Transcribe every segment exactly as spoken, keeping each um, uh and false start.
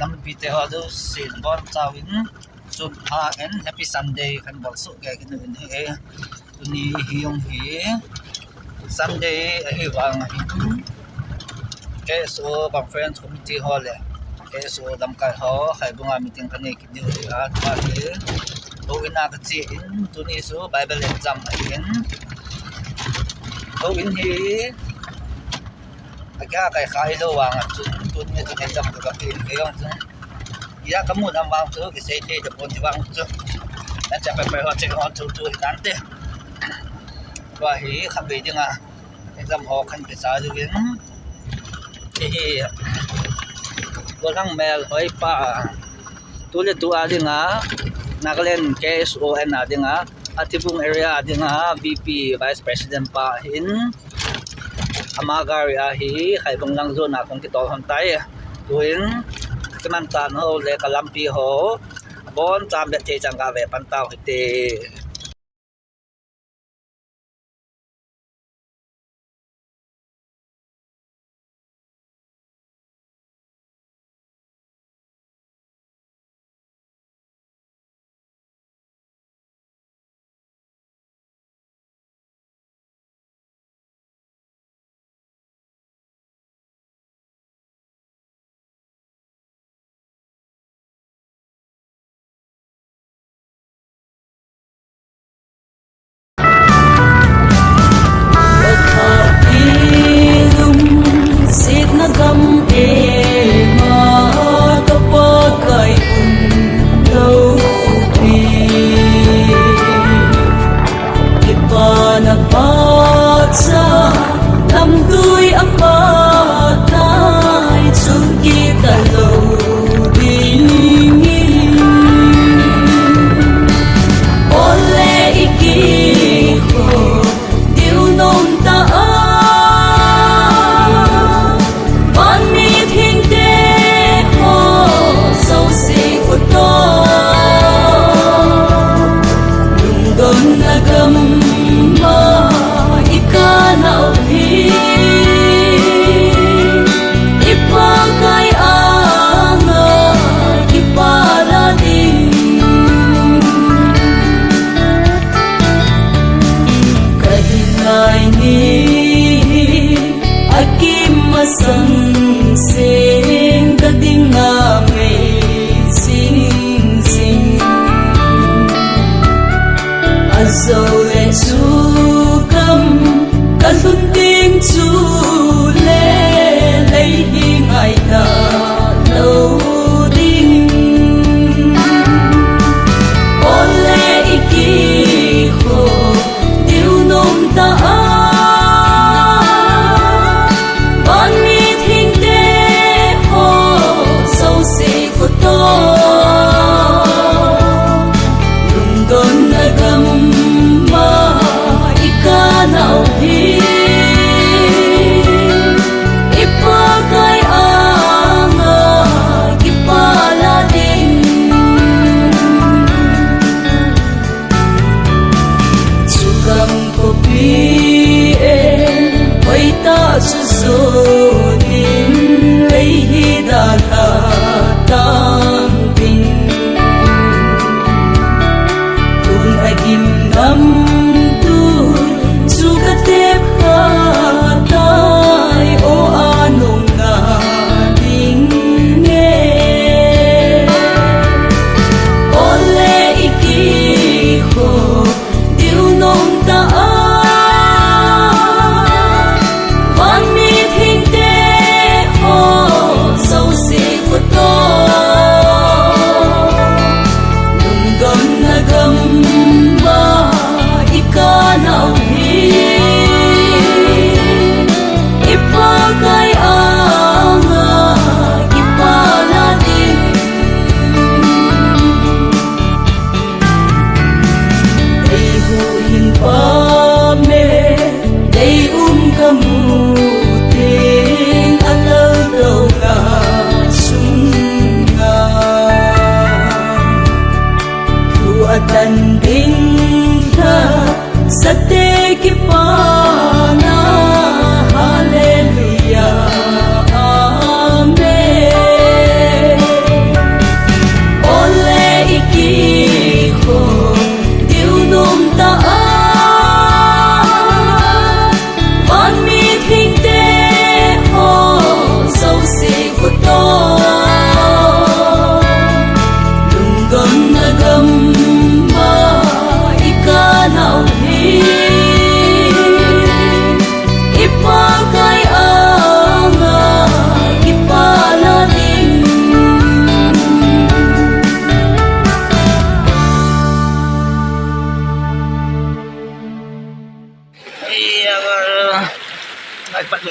Nampi te ho jouse, bonchauvin, sum pha and happy Sunday kahin bolsoh kit uvin ahi. Tuni hi jong hi Sunday ahivang hin K S O Conference Committee ho le K S O lamkai ho Khaibung a meeting kanei kit diu ahi a, tua hi houin a kache in, tuni chu Bible exam ahin, houin hi akiha kaikhah lou vang a chun tuni chu exam kaga pe in, kei jong chu ija kamu nam vang chu kisei thei tapon ti vang chu, nacha paper ho check ho chu chu hitante. Tua hi khatvei dinga exam ho kahin kisa diuvin, hiche hi Golhang Mel Hoipa, tuletu a dinga Nagaland K S O N a dinga, Athibung area a dinga V P Vice President pa ahin, ama gari a hi Khaibung lang zone a kahung kitol lhon tai. Tuin kakimanchah ho le kalampi ho abonchan vetthei chan gave pan tau hite.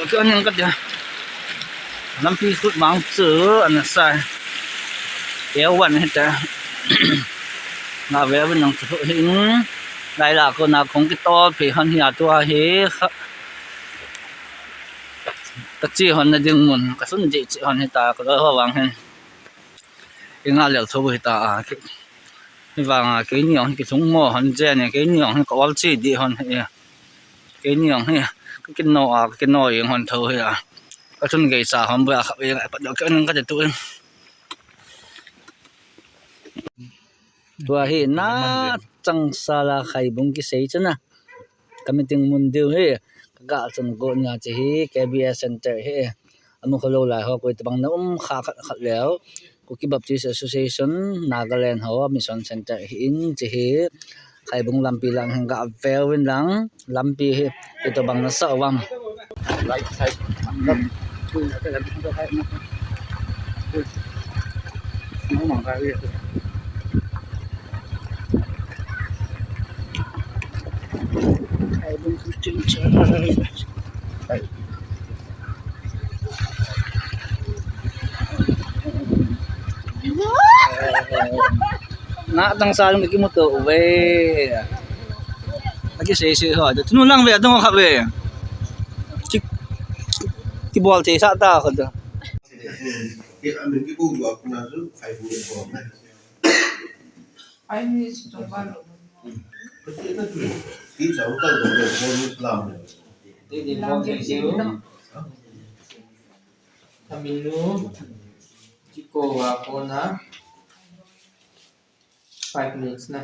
Ka ning ka tia. Lampi sut mang chu ana sai. Eo wan hita. Nga ve ve nang chu hin. Lai la ko na khong kitol phe hon hi a tua hi. Ka chi hon na ding mun. Ka sun di chi hon hita ka ho vang hin. Inga lel tho hita a. Hi vang a keini ong hi kithung mo hon jen keini ong hi ka ol chi di hon hi. Keini ong hi, ka kino a, ka kino ing hon tho hi a. Ka chun gei sa hon bua kha ing a pat dok ka ning ka te tu in. Tua hi na chang sa la khai bung kisei chana. Ka meeting mun diu hi, ka ga chun go nia chi hi, K B S Center hi. Amu kho lo lai ho, koi tabang na um kha khat khat leo. Kuki Baptist Association, Nagaland ho, Mission Center hi in chi hi. Khaibung lampi lang hin ga veu in lang, lampi hi, ito bang na sa vang. Right side. Khaibung Christian Church. Na tang sa lung ki motor ve. Aki sei sei ho. Tunu lang ve, tunu kha ve. Ki, ki bol te sa ta kho. Ai ni si chong ba lo. Ti chang kal de de ko ni lam. Ti di mo ti siu. Taminu. Kiko wa kona. Five minutes na.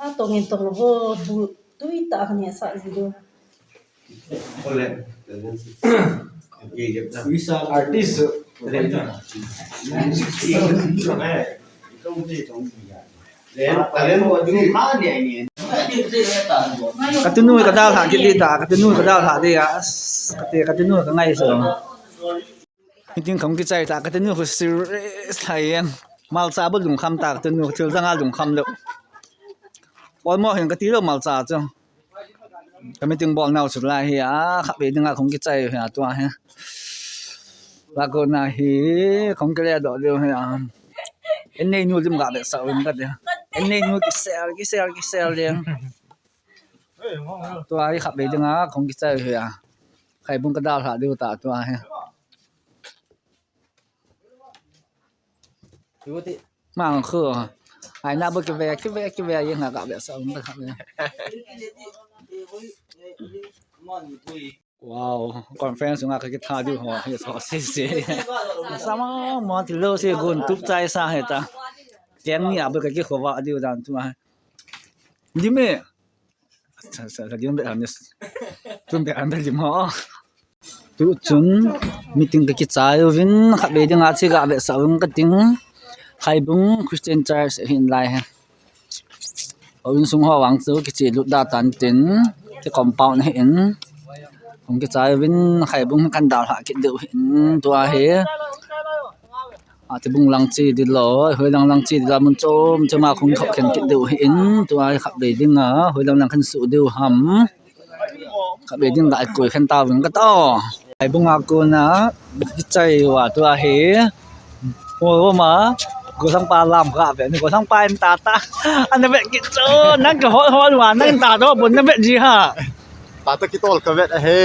Ha tong in tong ho tu, tui ta kan ya sa ji do. Artist. Katunu kadal ha kiti ta, katunu kadal ha dia. Kati katunu ka ngai so. Meeting khong kichai ta, katunu khu serious lai yang. Malcha bu lungkham ta, katunu thil dang a lungkham lo. Almost hin kati lo malcha chu. Ka meeting bol nau chu lai hi a, khatvei dinga khong kichai hi a tua hi. La ko na hi, khong kile doh diu hi a. En nei nu lim ga be sa um ka de. En nei nu kisel, kisel, kisel ding. Tua hi khatvei dinga khong kichai hi a. Khaibung kadal ha diu ta tua hi. Mang khu. Ai na bu kive, kive, kive, yin ha ga be sa um ka kha be. Wow, conference nga ka kitha diu ho, hi so se se. Sama mo ti lo se gun tup chai sa he ta. Keng ni a bu ka ki kho va diu dan tu ma. Lim e. Sa, sa, sa, lim be anis. Tum be an be lim ho. Tu chun meeting ka kichai uvin, khatvei dinga chi ga ve sa uvin ka ting. Khaibung Christian Church hin lai he. Uvin sung ho vang chu kichi lut da tan tin, ki compound hi in. Hung kichai uvin, Khaibung kan dal ha kit diu hin, tua hi. Ati bung lang chi di lo, hoi lang lang chi di la mun chom chom a khung thok khen kit diu hi in, tua hi khatvei dinga, hoi lang lang khen su diu ham. Khatvei ding ga koi khen ta ving ka ta. Khaibung a kona, kichai va tua hi. Ho ho ma, gosang pa lam ka ve, ni gosang pa in ta ta. Ana ve kit chu, nang ka hol hol va, nang ta do bun na ve ji ha. Tata kitol ka vet ahe.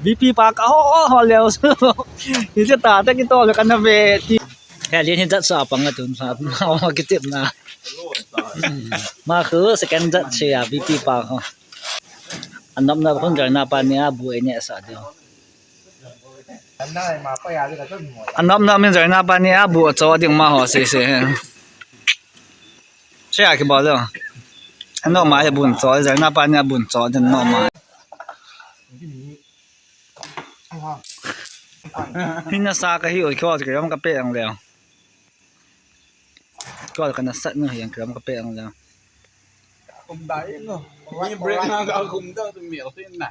V P pa ka ho ho ho leo su. Ni se tata kitol ka na ve ti. He lien hin jat sa pang a tun sa. Ma kitip na. Ma khu second jat se a V P pa ho. Anop na khun jar na pa ni a bu e ne sa de. Anop na min jar na pa ni a bu cho ding ma ho se se. Che a kibol lo. Ano ma he bun cho, zai na pa nia bun cho, den no ma. Hina sa ka hi oi, kyo ka ram ka pe ang le. Kyo ka na sat na hi ang ram ka pe ang le. Kum dai no. Ni break na ka kum da tu mi o tin na.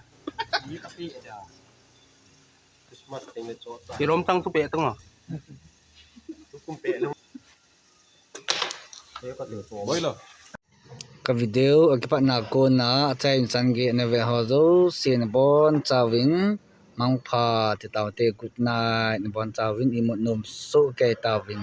Ni ka pi ja. Christmas ting le cho ta. Ki rom tang tu pe tang. Tu kum pe lo. Ka video a kipatna kona, achai in chan gei na ve ho jouse nabonchauvin, Mangpha ti taute, good night, nabonchauvin imut nom soh kei tauvin.